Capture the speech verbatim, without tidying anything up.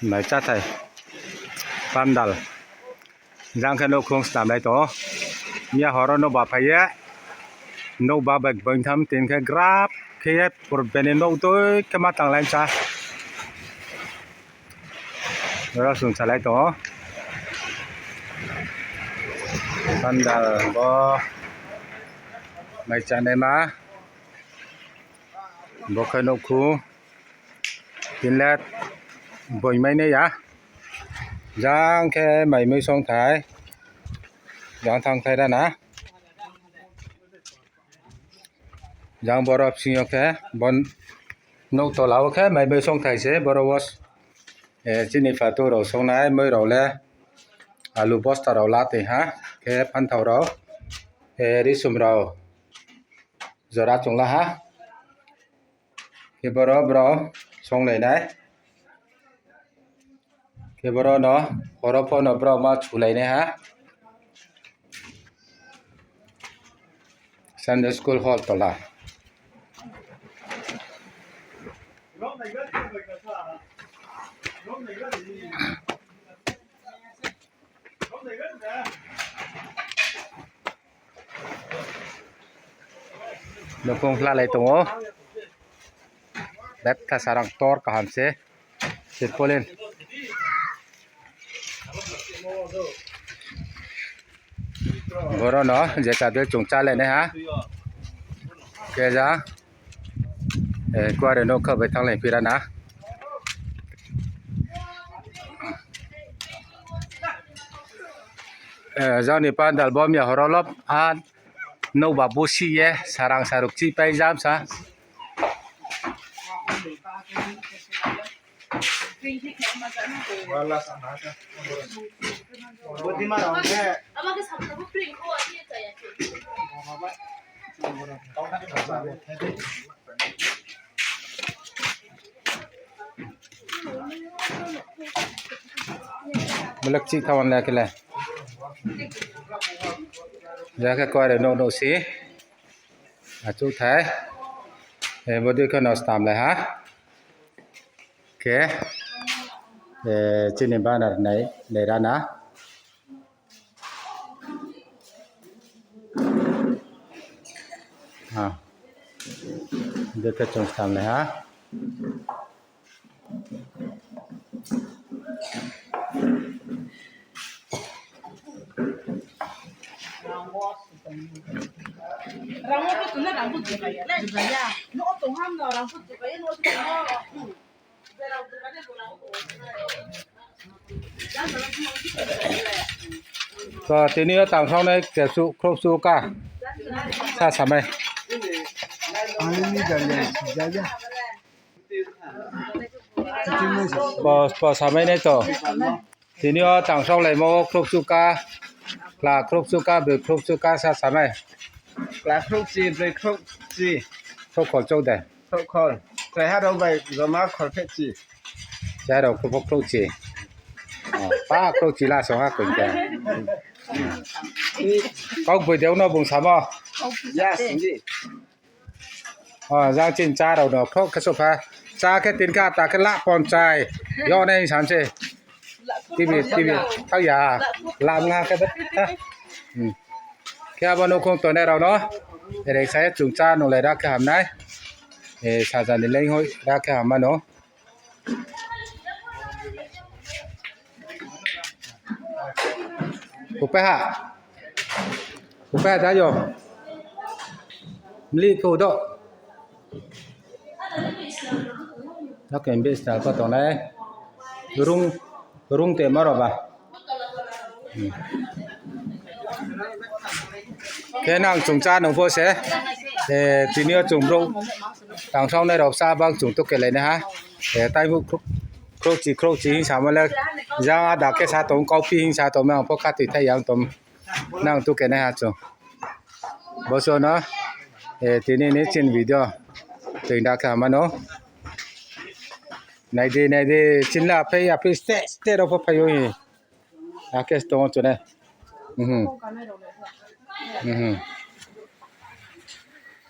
Nai cháthai. Pandal. Jang khe nouhkhong stamlai tong ou. Miya horo nouhba phai ye. Nouhba bai boingtham tin khe grap khe ye pur bini nouh tui khe ma tanglai cha. Oro sung salai tong ou. Pandal bo mai chánaima. Bo khe nouhkhong. Tin le boing mai nai ya. Jang khe mai mui songthai. Jang thanngthai rana. Jang boro bsing yo khe, bon nouh tola wo khe mai mui songthai se boro wo, chini phatou rao songnai mui rao le, alu bosta rao la tei ha, khe phanthao rao, risum rao jora chung la ha. Khe boro brao songlai nai. Khe boro no, horo pho no brao ma chulai nai ha. Sunday school hall tola. Nouhkhong hlalai tong ou. Betha sarang tor kaham se. Tarpaulin. Boro no je chá de chung chálai nai ha. Khe ja, kuare nouh kha bai thannglai phi rana. Jang ni pandal bo miya horo lop ha. Nouhba busi ye sarang saruk chih pai jam sa. Belak chih thaoh le khe le. Ja khe kuare nouh nouh si. Achouhthai. Bodei khe no stamlai ha. Khe, chini banner nai, nai rana. Bodei khe chung stamlai ha. To, tini yo tangsaonai kesuh khrouhsuh ka sa samai. Ani ni jale sijaya. Po, po samai nai to. Tini yo tangsaolaimo khrouhsuh ka, kla khrouhsuh ka, broi khrouhsuh ka sa samai. Kla khrouhchi, broi khrouhchi. Khrouhkhol chouh de. Khrouhkhol. Chraiha rao bai joma kholphehchi. Chraiha rao khrouhchi. Pa khrouhchi la song ha koi khe. Kau boi de no bung samo. Jang chini chá rao no khrouh khe souhpha. Chá khe tin khe ata khe la ponchai. Yo nai sam se. Tibi, tibi. Thao ya. Lam nga khe de. Khe abo nouhkhong tongnai rao no. Resa ye chung chá nunglai ra khe ham nai. Saja ni leing hoih ra khe ham ma no. Kupeha. Kupeha da yo. Mlih khe do. Ake bes na ko tongnai. Rung, rung te maro ba. Khe nang chung chá nung pho se. Tini yo chung brouh tangsaonai rao bsa bang chung to kelai nai ha. Taibu khrouhchi khrouhchi hing samo le. Jang ada khe sa tong, kauphi hing sa tong, ang pho khatoi thai yang tong. Nang to kenai ha chung. Bo so no, tini ni chini video. Tei da khe hamano. Nai di, nai di, chini la phai ya phai ste, ste rao pho phai o hi. Akhe tong o chunai.